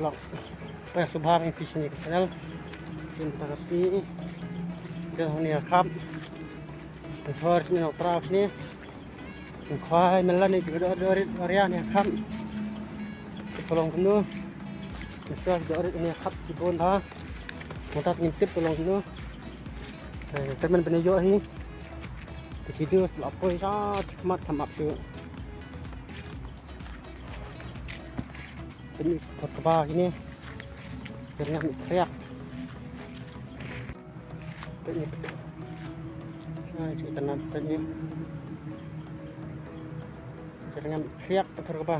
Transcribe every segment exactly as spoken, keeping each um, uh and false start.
Vlog. Pyrshang subha ïa phi shane ka channel. Kin ta ka sngi. Dang hangne ha khap. Pynthor shane na u trau shane. Khwai mynta ne ki dor dor rit dor ïa ne ha khap. Ka long kumno. Mynta dor rit ne ha khap ki bun ha. Mynta ngin tip ka long kumno. Eh, tymmen ban ïoh hi. Ki video sa la poi sa khmat kham ap shu. Pynïap pathor kaba kine. Pynïap khriak. Pynïap. Ai, cik tanam pynïap. Pynïap khriak pathor kaba.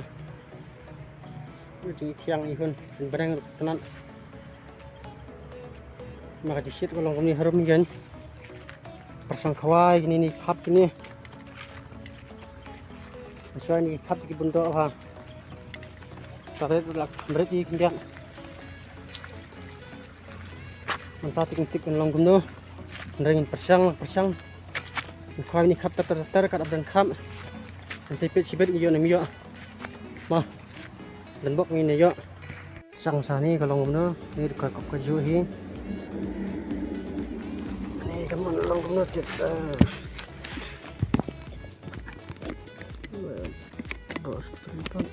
Ni cik thiang i hun, sin bneng tanam. Ma ka jisit ka long kumne harum ïa ngi. Pyrshang khwai kine ni khap kine. Shuwa ni khap ki bun doh ha. Taret lak mret i khyndiat. Mynta tik tik kan long kumno. Hynrei ngin pyrshang pyrshang. Khwai ni khap tar tar tar kat ap dang khap. Ngan sa peit shibit ngi ïoh ne ym ïoh. Ma. Dang bok ngi ne ïoh. Shang sa ni ka long kumno, ni ka kop ka juh hi. Ni ka mon long kumno tip, eh. Bos, tripod.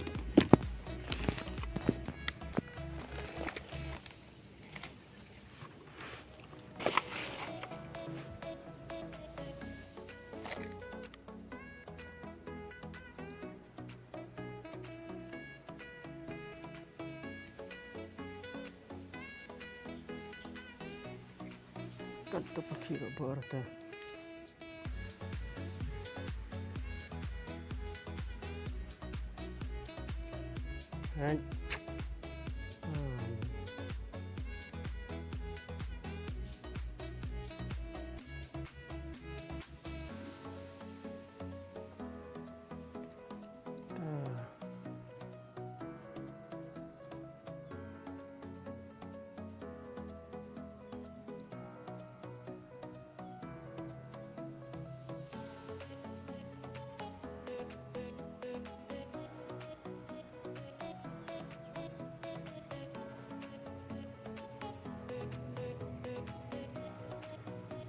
Katta pakhi ka bor ta. Hai. Ah. Ah.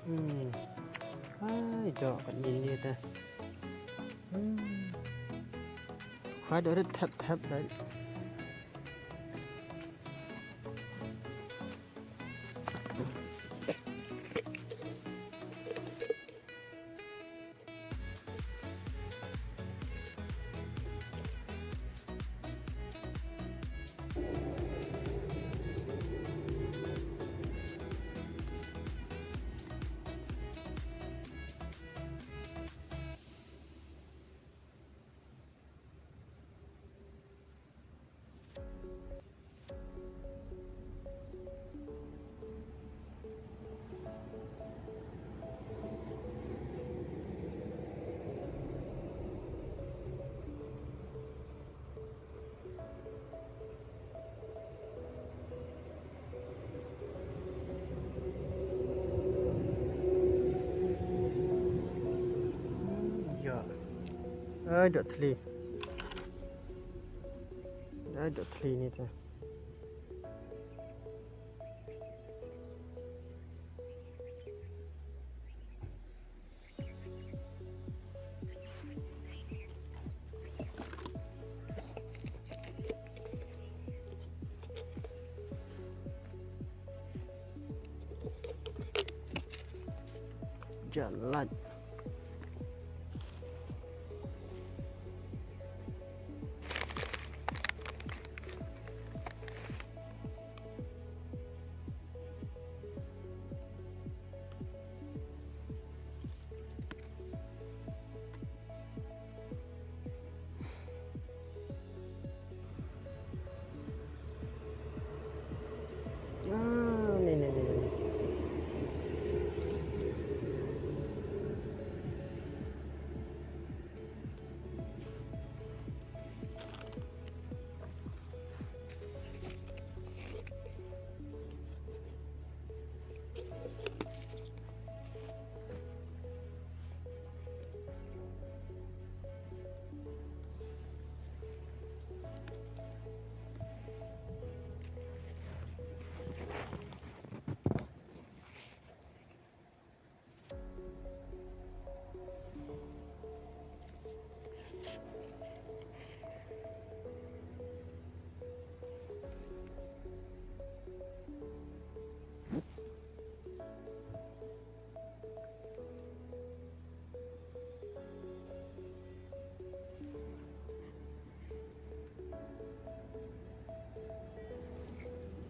Hmm. Ai, doh kat ngi ni ta. Hmm. Khwai doh rit thep thep dei. Ïa. Ai, doh thli. Ai, doh thli ni te. Jalan. Ah, ni, ni, ni, ni.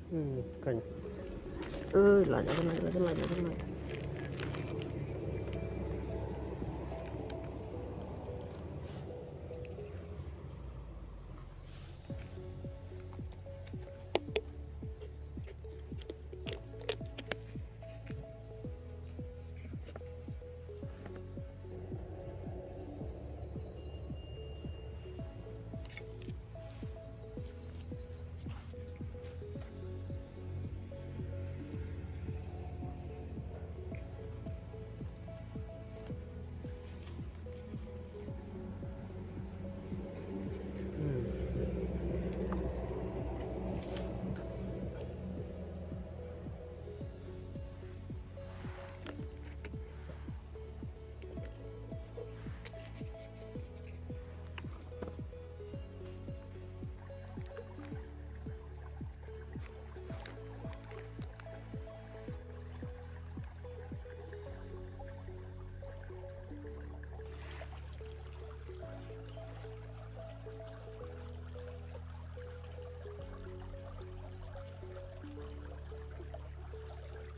Hmm, kan. Eh, lait, lait, lait, lait, lait, lait.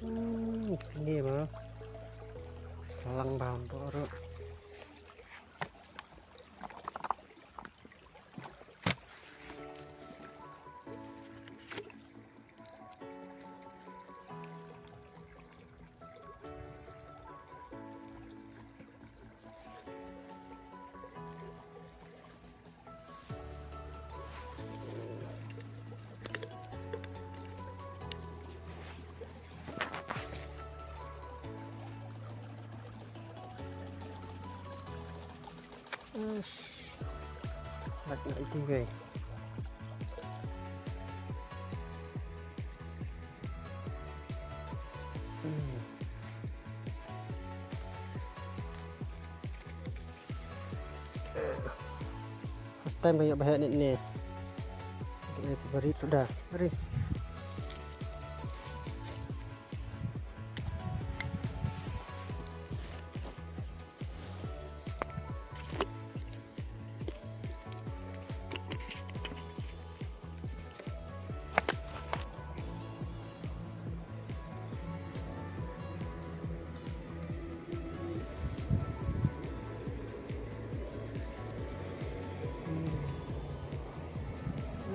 Hmm, ini mah selang bambu. Uish. Lait na iti wei. Hmm. First time ba ïa ba heh ne ne. Bari suda. Bari.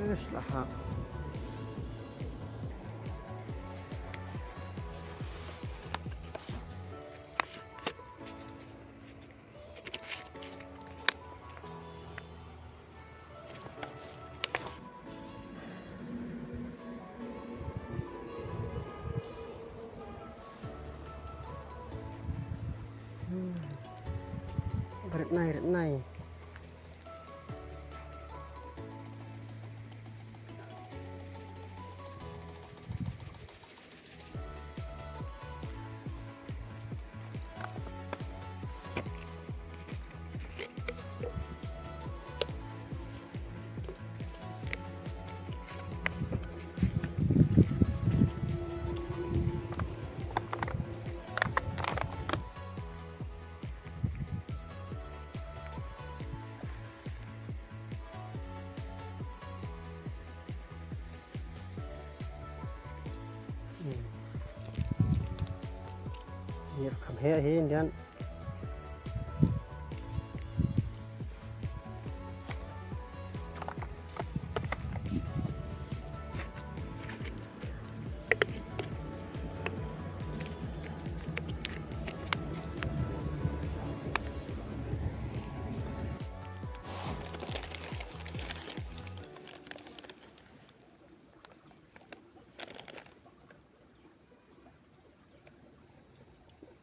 Ish, lahap. Hmm. Rit nai, rit nai. Hmm. Ïa kham heh hi Indian.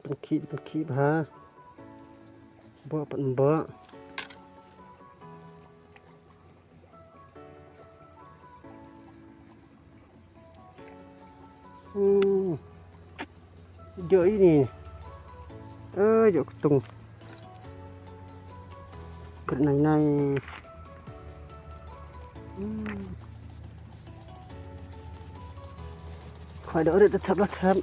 Pynkhih, pynkhih bha. Bok pat bok. Hmm. Jok ini. Eh, jok ketung. Ket nai nai. Hmm. Khwai da rit da thep da thep.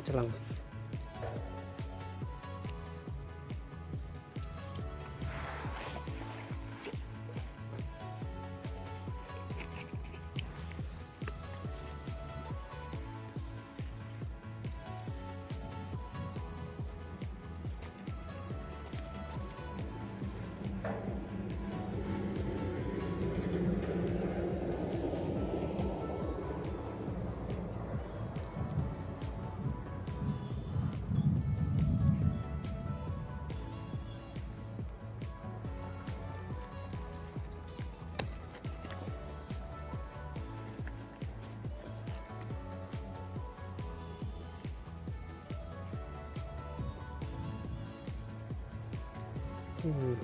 Chalang. Hmm.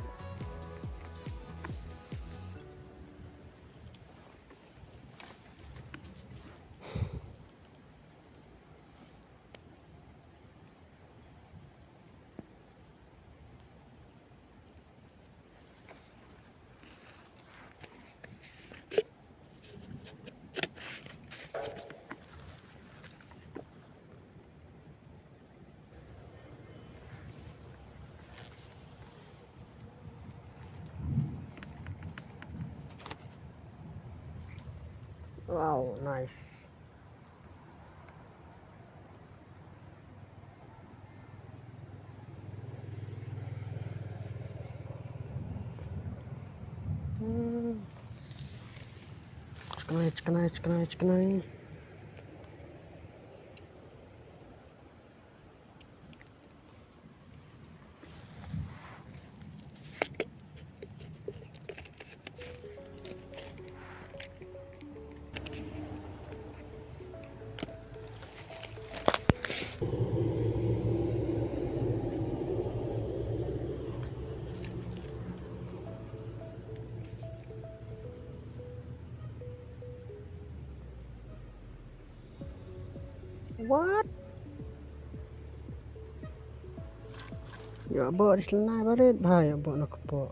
Wow, nice. Hmm. Chiknai, chiknai, chiknai, chiknai. What? Ïa, bok di shlei barit, bha, ïa, bok na kpoh.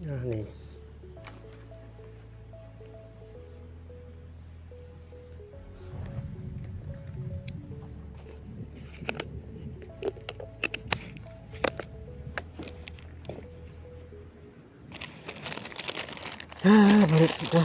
Ah, ni. Ah, barit suda.